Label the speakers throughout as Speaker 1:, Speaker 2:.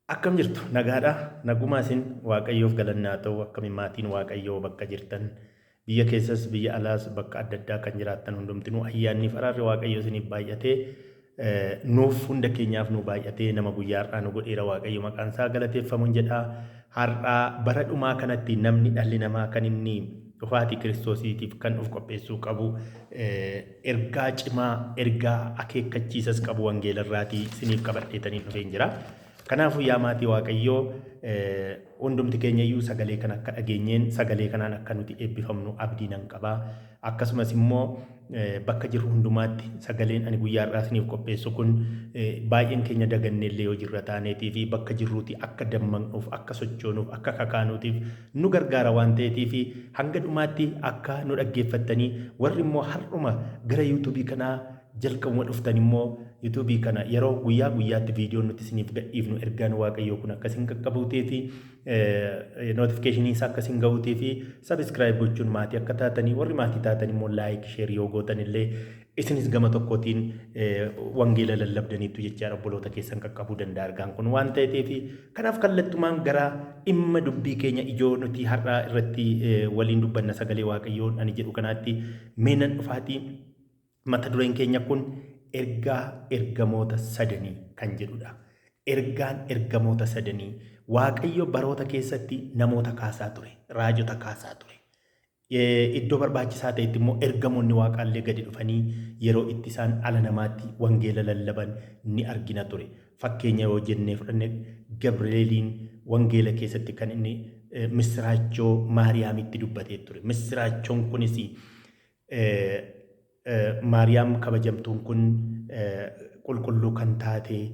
Speaker 1: Akkam jirtu? Nagaadha? Nagumaa isin? Waaqayyoof galanni haa ta'u. Akkami maatiin Waaqayyoo bakka jirtan? Biyya keessas biyya alaas bakka adda addaa kan jiraattan hundumtinuu ayyaanniif araarri Waaqayyoo isiniif baay'atee nuuf hunda keenyaaf nu baay'atee nama guyyaa har'aa nu godheera. Waaqayyo maqaan isaa galateeffamuun jedha. Har'aa bara dhumaa kanatti namni dhalli namaa kan inni dhufaatii Kiristoosiitiif kan of qopheessuu qabu ergaa cimaa ergaa akeekkachiisas qabu wangeelarraatii isiniif qabadheetaniin dhufeen jira. Kanaafuu yaa maatii Waaqayyoo, hundumti keenya iyyuu sagalee kana akka dhageenyeen sagalee kanaan akka nuti eebbifamnu abdii nan qaba. Akkasumas immoo bakka jirru hundumaatti sagaleen ani guyyaa har'aa isiniif qopheessu kun baay'een keenya dagannee illee yoo jirra taaneetii fi bakka jirruuti akka dammaqnuuf, akka sochoonuuf, akka kakaanuutiif nu gargaara waan ta'eetii fi hanga dhumaatti akka nu dhaggeeffattanii, warri immoo har'uma gara yuutuubii kanaa jalqabuma dhuftan immoo yuutuubii kana yeroo guyyaa guyyaatti viidiyoon nuti isiniif gadhiifnu ergaan Waaqayyoo kun akka isin qaqqabuutii fi notifiikeeshinii isaa akka isin ga'uutii fi sabiskiraayib gochuun maatii akka taatanii, warri maatii taatan immoo laayik sheer yoo gootan illee isinis gama tokkootiin wangeela lallabdaniittu jechaadha, obboloota keessan qaqqabuu danda'a ergaan kun waan ta'eef. Kanaaf kallattumaan gara dhimma dubbii keenya ijoo nuti har'a irratti waliin dubbanna sagalee Waaqayyoon ani jedhu kanaatti mee nan dhufaatii. Mata dureen keenya kun ergaa ergamoota sadanii kan jedhudha. Ergaan ergamoota sadanii. Waaqayyo baroota keessatti namoota kaasaa ture, raajota kaasaa ture. Iddoo barbaachisaa ta'etti immoo ergamoonni Waaqaallee gadi dhufanii yeroo itti isaan ala namaatti wangeela lallaban ni argina ture. Fakkeenya yoo jennee fudhanne, Gabri'eeliin wangeela keessatti kan inni missiraachoo Maariyaamitti dubbatee ture. Missiraachoon kunis Maariyaam kabajamtuun kun qulqulluu kan taate,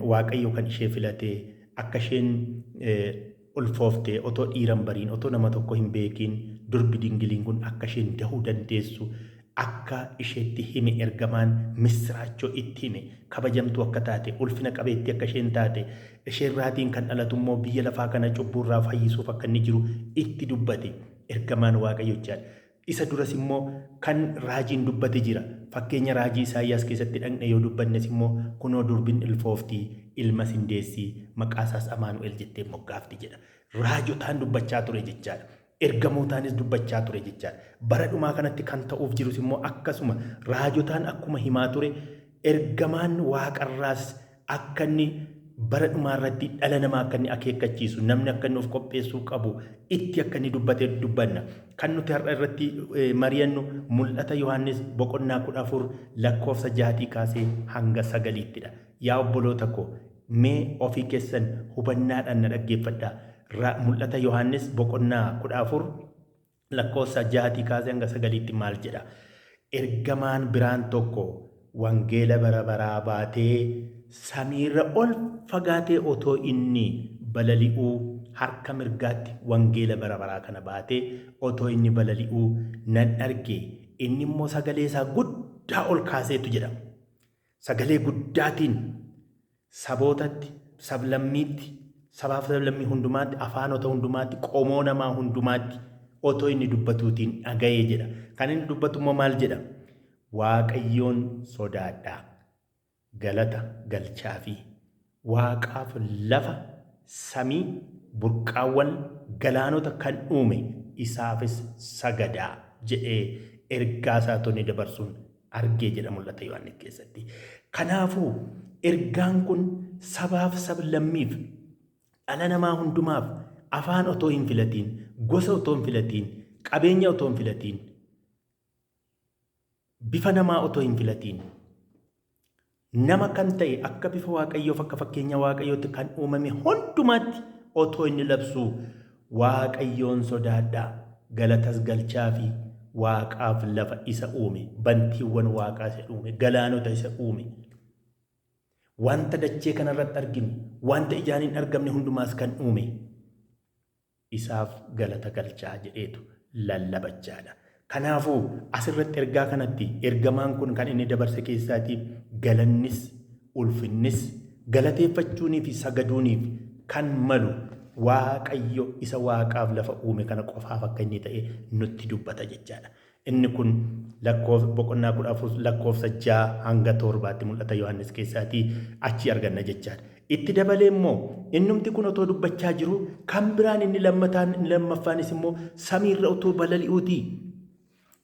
Speaker 1: Waaqayyo kan ishee filate, akka isheen ulfoofte otoo dhiira hin bariin, otoo nama tokko hin beekiin durbi dingiliin kun akka isheen dahuu dandeessu akka isheetti hime ergamaan missiraachoo itti hime, kabajamtuu akka taate, ulfina qabeettii akka isheen taate, isheerraatiin kan dhalatu immoo biyya lafaa kana cubbuurraa fayyisuuf akka inni jiru itti dubbate ergamaan Waaqayyo jechaadha. Isa duras immoo kan raajiin dubbate jira. Fakkeenya raajii Isaayyaas keessatti dhaqne yoo dubbannes immoo, kunoo durbin ilfoofti, ilmas hin deessi, maqaa isaas Amaanu'el jettee moggaafti jedha. Raajotaan dubbachaa ture jechaadha. Ergamootaanis dubbachaa ture jechaadha. Bara dhumaa kanatti kan ta'uuf jirus immoo akkasuma raajotaan akkuma himaa ture, ergamaan waaqarraas akka inni bara dhumaa irratti dhala namaa akka inni akeekkachiisu, namni akka inni of qopheessuu qabu itti akka inni dubbate dubbanna. Kan nuti har'a irratti mari'annu Mul'ata Yohaannis boqonnaa 14 lakkoofsa 6 kaasee hanga 9ttidha. Yaa obboloota koo, mee ofii keessan hubannaadhaan na dhaggeeffadhaa. Mul'ata Yohaannis boqonnaa 14 lakkoofsa 6 kaasee hanga 9tti maal jedha? Ergamaan biraan tokko wangeela bara baraa baatee samiirra ol fagaatee otoo inni balali'uu, harka mirgaatti wangeela bara baraa kana baatee otoo inni balali'uu nan arge, inni immoo sagalee isaa guddaa ol kaaseetu jedha. Sagalee guddaatiin sabootatti, sablammiitti, sabaaf sablammii hundumaatti, afaanota hundumaatti, qomoo namaa hundumaatti otoo inni dubbatuutiin dhaga'ee jedha. Kan inni dubbatu immoo maal jedha? Waaqayyoon sodaadhaa, galata galchaafii, waaqaaf lafa, samii, burqaawwan, galaanota kan uume isaafis sagadaa jedhee ergaa isaa otoo inni dabarsuun argee jedha Mul'ata Yohaannis keessatti. Kanaafuu ergaan kun sabaaf sablammiif, dhala namaa hundumaaf, afaan otoo hin filatiin, gosa otoo hin filatiin, qabeenya otoo hin filatiin, bifa namaa otoo hin filatiin, nama kan ta'e akka bifa Waaqayyoof akka fakkeenya Waaqayyootti kan uumame hundumaatti otoo inni labsuu, Waaqayyoon sodaadhaa, galatas galchaafi, waaqaaf lafa isa uume, bantiiwwan waaqaa isa uume, galaanota isa uume, wanta dachee kanarratti arginu, wanta ijaan hin argamne hundumaas kan uume isaaf galata galchaa jedheetu lallabachaadha. Kanaafuu asirratti ergaa kanatti ergamaan kun kan inni dabarse keessaatii galannis, ulfinnis, galateeffachuunii fi sagaduuniif kan malu Waaqayyo isa waaqaaf lafa uume kana qofaaf akka inni ta'e nutti dubbata jechaadha. Inni kun lakkoofsa boqonnaa 14 lakkoofsa 6 hanga 7tti Mul'ata Yohaannis keessaatii achi arganna jechaadha. Itti dabalee immoo innumti kun otoo dubbachaa jiru kan biraan inni lammataan inni lammaffaanis immoo samiirra otoo balali'uutii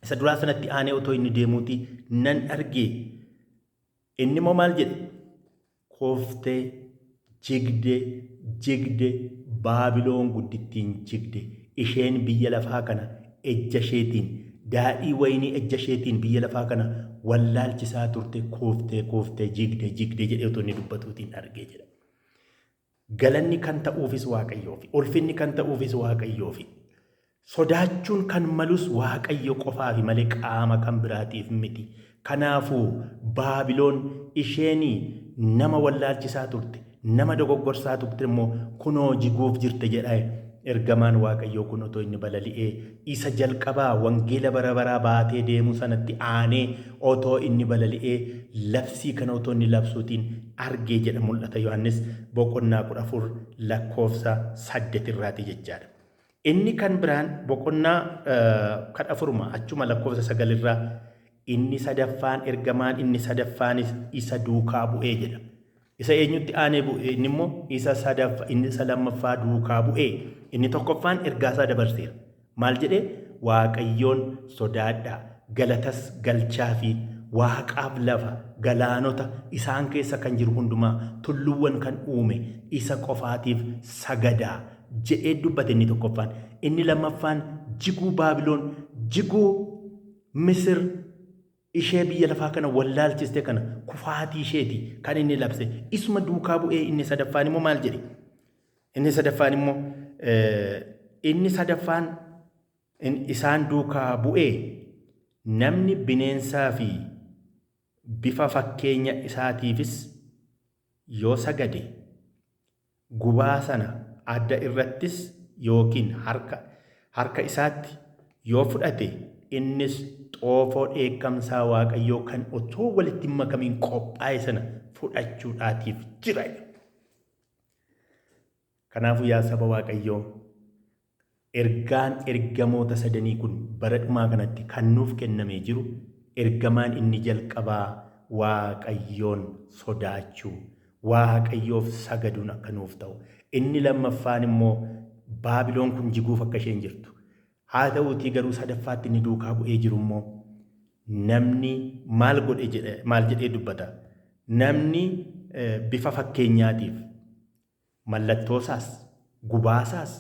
Speaker 1: isa duraa sanatti aanee otoo inni deemuutii nan arge. Inni immoo maal jedhe? Kuftee jigde jigde Baabiloon guddittiin jigde isheen biyya lafaa kana ejja isheetiin daadhii wayinii ejja isheetiin biyya lafaa kana wallaalchisaa turte kuftee kuftee jigde jigde jedhee otoo inni dubbatuutiin argee jedha. Galanni kan ta'uufis Waaqayyoofi, ulfinni kan ta'uufis Waaqayyoofi, sodaachuun kan malus Waaqayyo qofaafi malee qaama kan biraatiif miti. Kanaafuu Baabiloon isheen nama wallaalchisaa turte, nama dogoggorsaa turte immoo kunoo jiguuf jirte jedha ergamaan Waaqayyoo kun otoo inni balali'ee isa jalqabaa wangeela bara baraa baatee deemu sanatti aanee otoo inni balali'ee labsii kana otoo inni labsuutiin argee jedha mul'ata Yohaannis boqonnaa 14 lakkoofsa 8 irraati jechaadha. Inni kan biraan boqonnaa kan afuruma achuma lakkoofsa 9 irraa inni sadaffaan ergamaan inni sadaffaanis isa duukaa bu'ee jedha. Isa eenyutti aanee bu'e inni immoo isa sadaffa inni isa lammaffaa duukaa bu'ee inni tokkoffaan ergaasaa dabarseera. Maal jedhee Waaqayyoon sodaadhaa galatas galchaafi waaqaaf lafa galaanota isaan keessa kan jiru hundumaa tulluuwwan kan uume isa qofaatiif sagadaa jedhee dubbate inni tokkoffaan. Inni lammaffaan jiguu Baabiloon jiguu Misir ishee biyya lafaa kana wallaalchiste kana kufaatii isheeti kan inni labse. Isuma duukaa bu'ee inni sadaffaan immoo maal jedhe? Inni sadaffaan immoo inni sadaffaan isaan duukaa bu'ee namni bineensaa fi bifa fakkeenya isaatiifis yoo sagade gubaa sana adda irrattis yookiin harka harka isaatti yoo fudhate innis xoofoo dheekkamsaa Waaqayyoo kan otoo walitti hin makamiin qophaa'e sana fudhachuudhaatiif jira. Kanaafuu yaa saba Waaqayyoo ergaan ergamoota sadanii kun bara dhumaa kanatti kan nuuf kennamee jiru ergamaan inni jalqabaa Waaqayyoon sodaachuu, Waaqayyoof sagaduun akka nuuf ta'u. Inni lammaffaan immoo Baabiloon kun jiguuf akka isheen jirtu. Haa ta'uutii garuu sadaffaatti inni duukaa bu'ee jiru immoo namni maal godhe jedhe maal jedhee dubbata? Namni bifa fakkeenyaatiif Mallattoosaas, gubaasaas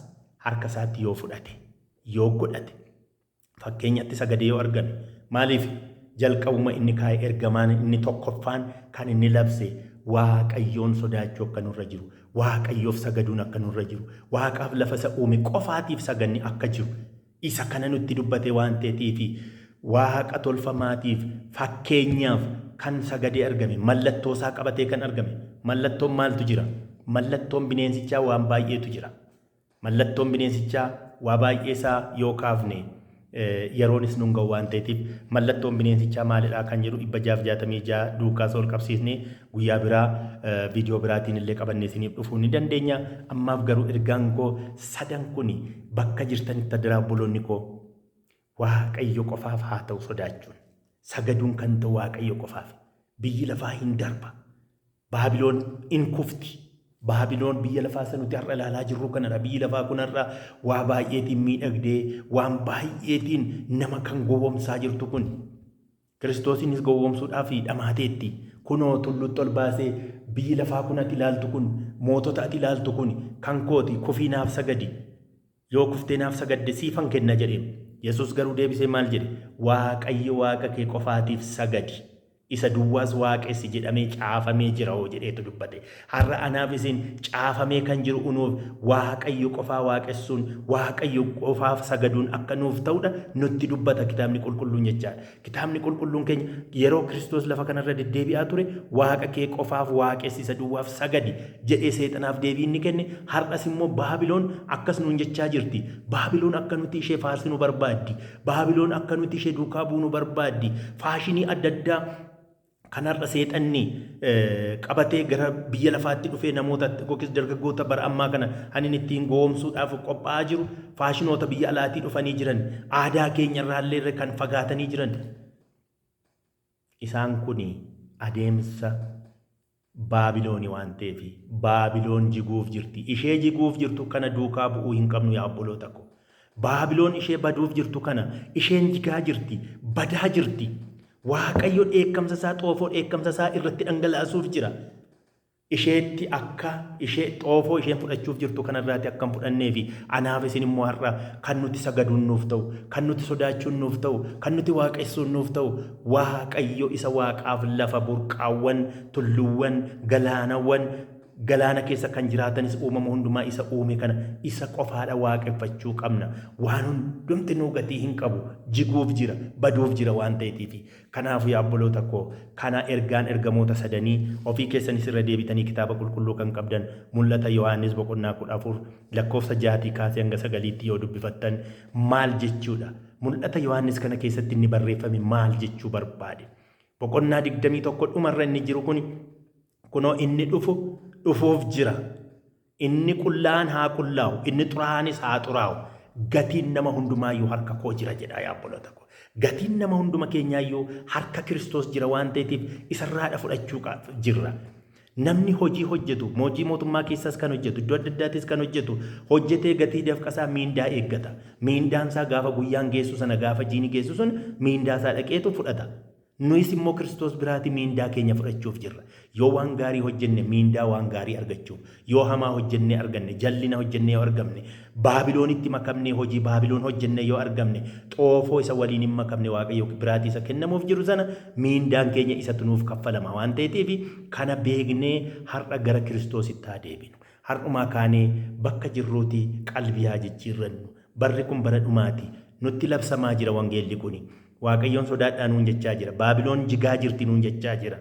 Speaker 1: harka isaatti yoo fudhate, yoo godhate, fakkeenyatti sagadee yoo argame, maaliif jalqabuma inni kaa'e ergamaan inni tokkoffaan kan inni labse Waaqayyoon sodaachuu akka nurra jiru, Waaqayyoof sagaduun akka nurra jiru, Waaqaaf lafa isa uume qofaatiif saganni akka jiru isa kana nutti dubbate waan ta'eetiifi Waaqa tolfamaatiif fakkeenyaaf kan sagadee argame, mallattoo isaa qabatee kan argame. Mallattoon maaltu jira? Mallattoon bineensichaa waan baay'eetu jira. Mallattoon bineensichaa waa baay'ee isaa yoo kaafne yeroonis nun ga'u waan ta'eetiif mallattoon bineensichaa maalidha kan jedhu 666 duukaas ol qabsiisnee guyyaa biraa viidiyoo biraatiin illee qabannee isiniif dhufuu ni dandeenya. Ammaaf garuu ergaan koo sadan kuni bakka jirtanitti adaraa obboloonni koo Waaqayyo qofaaf haa ta'u sodaachuun. Sagaduun kan ta'u Waaqayyo qofaaf. Biyyi lafaa hin darba. Baabiloon in kufti. Baabiloon biyya lafaa isa nuti har'a ilaalaa jirru kanadha. Biyyi lafaa kun har'a waa baay'eetiin miidhagdee, waan baay'eetiin nama kan gowwomsaa jirtu kun. Kiristoosiinis gowwoomsuudhaaf dhamaateetti. Kunoo tulluutti ol baasee biyyi lafaa kun ati ilaaltu kun, mootota ati ilaaltu kun kan kooti, kufii naaf sagadi. Yoo kuftee naaf sagadde siifan kenna jedheen. Yesuus garuu deebisee maal jedhe? Waaqayyo Waaqa kee qofaatiif sagadi. Isa duwwaas waaqessi jedhamee caafamee jira hoo jedheetu dubbate. Har'a anaaf isin caafamee kan jiru unuuf Waaqayyo qofaa waaqessuun, Waaqayyo qofaaf sagaduun akka nuuf ta'udha nutti dubbata kitaabni qulqulluun jechaadha. Kitaabni qulqulluun keenya yeroo Kiristoos lafa kanarra deddeebi'aa ture Waaqa kee qofaaf waaqessi isa duwwaaf sagadi jedhee seexanaaf deebii inni kenne har'as immoo Baabiloon akkas nuun jechaa jirti. Baabiloon akka nuti ishee faarsinu barbaaddi. Baabiloon akka nuti ishee duukaa buunu barbaaddi. Faashinii adda addaa kan har'a seexanni qabatee gara biyya lafaatti dhufee namoota yookiis dargaggoota bara ammaa kana kan inni ittiin gowwoomsuudhaaf qophaa'aa jiru faashinoota biyya alaatii dhufanii jiran aadaa keenya irraallee irra kan fagaatanii jiran isaan kun adeemsa Baabilooni waan ta'eef Baabiloon jiguuf jirti. Ishee jiguuf jirtu kana duukaa bu'uu hin qabnu yaa obboloota ko. Baabiloon ishee baduuf jirtu kana isheen jigaa jirti, badaa jirti. Waaqayyo dheekkamsa isaa xoofoo dheekkamsa isaa irratti dhangalaasuuf jira. Isheetti akka ishee xoofoo isheen fudhachuuf jirtu kanarraati akka hin fudhanneefi anaaf isin immoo har'a kan nuti sagaduun nuuf ta'u, kan nuti sodaachuun nuuf ta'u, kan nuti waaqessuun nuuf ta'u Waaqayyo isa waaqaaf lafa burqaawwan, tulluuwwan, galaanawwan, galaana keessa kan jiraatanis uumama hundumaa isa uume kana isa qofaadha waaqeffachuu qabna. Waan hundumti nuu gatii hin qabu, jiguuf jira, baduuf jira waan ta'eetiifi. Kanaafuu yaa obboloota koo, kana ergaan ergamoota sadanii, ofii keessanis irra deebitanii kitaaba qulqulluu kan qabdan Mul'ata Yohaannis boqonnaa 14 lakkoofsa jaatii kaasee hanga sagaliitti yoo dubbifattan maal jechuudha? Mul'ata Yohaannis kana keessatti inni barreeffame maal jechuu barbaade? Boqonnaa 21 dhumarra inni jiru kun kunoo inni dhufu dhufuuf jira. Inni qullaa'aan haa qullaa'u, inni xuraa'aanis haa xuraa'u. Gatiin nama hundumaayyuu harka koo jira jedha yaa obboloota koo. Gatiin nama hunduma keenyaayyuu harka Kiristoos jira waan ta'eetiif isarraadha fudhachuu jirra. Namni hojii hojjetu, hojii mootummaa keessas kan hojjetu, iddoo adda addaatis kan hojjetu, hojjetee gatii dafqasaa miindaa eeggata. Miindaan isaa gaafa guyyaan geessu sana gaafa jiini geessu sun miindaa isaa dhaqeetu fudhata. Nuyis immoo Kiristoos biraati miindaa keenya fudhachuuf jirra. Yoo waan gaarii hojjenne miindaa waan gaarii argachuuf, yoo hamaa hojjennee arganne, jallina hojjennee yoo argamne, Baabiloonitti makamnee hojii Baabiloon hojjennee yoo argamne, xoofoo isa waliin hin makamne Waaqayyo biraatii isa kennamuuf jiru sana miindaan keenya isatu nuuf kaffalama waan ta'eetiif kana beeknee har'a gara Kiristoositti haa deebinu. Har'umaa kaanee bakka jirruutii qalbii haa jijjiirrannu. Barri kun bara dhumaati. Nutti labsamaa jira wangeelli kuni. Waaqayyoon sodaadhaa nuun jechaa jira. Baabiloon jigaa jirti nuun jechaa jira.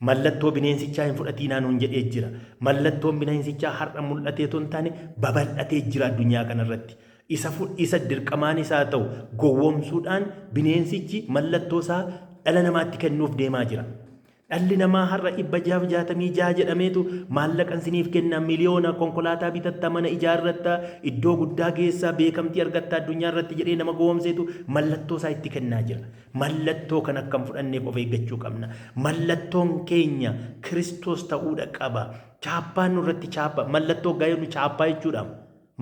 Speaker 1: Mallattoo bineensichaa hin fudhatiinaa nuun jedhee jira. Mallattoon bineensichaa har'a mul'atee otoo hin taane babal'atee jira addunyaa kanarratti. Isa, isa dirqamaanis haa ta'u gowwoomsuudhaan bineensichi mallattoo isaa dhala namaatti kennuuf deemaa jira. Dhalli namaa har'a 666 jedhameetu maallaqan siniif kenna, miliyoona, konkolaataa bitatta, mana ijaarratta, iddoo guddaa geessa, beekamtii argatta addunyaa irratti jedhee nama gowwoomseetu mallattoo isaa itti kennaa jira. Mallattoo kana akka hin fudhanneef of eeggachuu qabna. Mallattoon keenya Kiristoos ta'uudha qaba. Chaappaan nurratti chaappaa, mallattoo hoggaa jennu chaappaa jechuudha.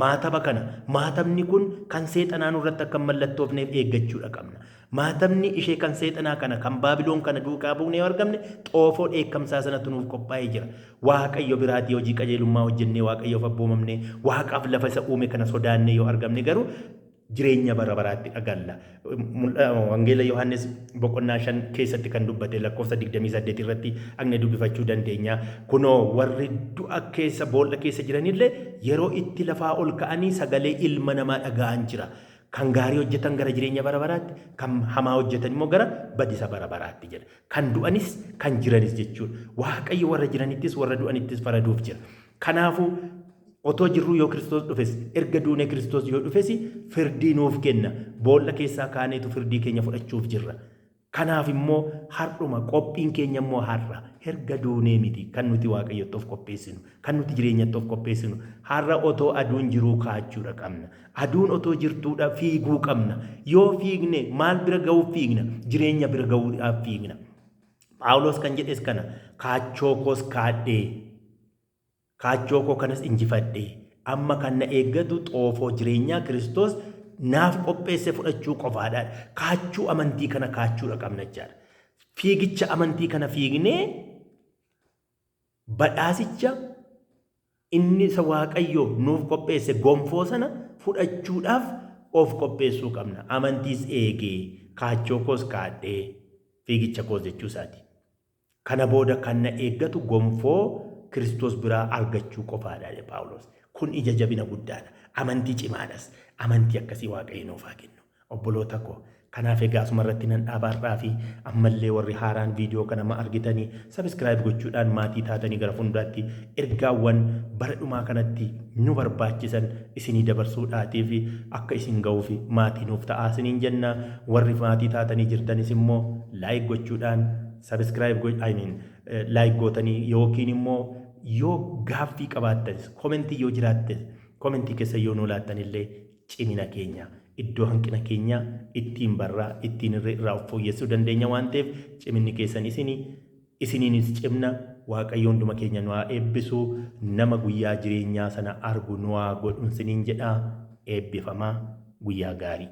Speaker 1: Maataba kana, maatabni kun kan seexanaa nurratti akka hin mallattoofneef eeggachuudha qabna. Maatabni ishee kan seexanaa kana, kan Baabiloon kana duukaa buunee yoo argamne, xoofoo dheekkamsaa sanatu nuuf qophaa'ee jira. Waaqayyo biraatii hojii qajeelummaa hojjennee Waaqayyoof abboomamnee, Waaqaaf lafa isa uume kana sodaannee yoo argamne garuu jireenya bara baraatti dhagalla. Wangeela Yohaannis boqonnaa 5 keessatti kan dubbate lakkoofsa 28 irratti dhaqnee dubbifachuu dandeenya. Kunoo warri du'a keessa boolla keessa jiranillee yeroo itti lafaa ol ka'anii sagalee ilma namaa dhaga'an jira. Kan gaarii hojjetan gara jireenya bara baraatti, kan hamaa hojjetan immoo gara badisa bara baraatti jedha. Kan du'anis kan jiranis jechuudha. Waaqayyo warra jiranittis warra du'anittis faraduuf jira. Kanaafuu otoo jirruu yoo Kiristoos dhufes, erga duunee Kiristoos yoo dhufes firdii nuuf kenna. Boolla keessaa kaaneetu firdii keenya fudhachuuf jirra. Kanaaf immoo har'uma qophiin keenya immoo har'a erga duunee miti kan nuti Waaqayyotti of qopheessinu, kan nuti jireenyatti of qopheessinu. Har'a otoo aduun jiruu kaachuudha qabna. Aduun otoo jirtuudha fiiguu qabna. Yoo fiigne maal bira ga'uuf fiigna? Jireenya bira ga'uudhaaf fiigna. Phaawulos kan jedhes kana kaachoo koos kaadhee Kaachoo koo kanas injifadhe. Amma kan na eeggatu xoofoo jireenyaa Kiristoos naaf qopheesse fudhachuu qofaadha. Kaachuu amantii kana kaachuudha qabna jechaadha. Fiigicha amantii kana fiignee badhaasicha inni isa Waaqayyo nuuf qopheesse gonfoo sana fudhachuudhaaf of qopheessuu qabna. Amantiis eegee kaachoo koos kaadhee fiigicha koos jechuu isaati. Kana booda kan na eeggatu gonfoo Kiristoos biraa argachuu qofaadha jedhe Phaawulos. Kun ija jabina guddaadha. Amantii cimaadhas. Amantii akkasii Waaqayyo nuuf haa kennu. Obboloota koo, kanaaf egaa asuma irratti nan dhaaba har'aa fi ammallee warri haaraan viidiyoo kana ma argitanii subscribe gochuudhaan maatii taatanii gara fuulduraatti ergaawwan bara dhumaa kanatti nu barbaachisan isinii dabarsuudhaatiif akka isin ga'uuf maatii nuuf ta'aa isiniin jenna. Warri maatii taatanii jirtanis immoo like gochuudhaan subscribe go I mean like gootanii yookiin immoo yoo gaaffii qabaattanis komentii yoo jiraattes komentii keessa yoo nuu laattan illee cimina keenya iddoo hanqina keenya ittiin barraa ittiin irra irraa of fooyyessuu dandeenya waan ta'eef ciminni keessan isini isiniinis cimna. Waaqayyo hunduma keenya nu haa eebbisu. Nama guyyaa jireenyaa sana argu nu haa godhu isiniin jedha. Eebbifamaa, guyyaa gaarii.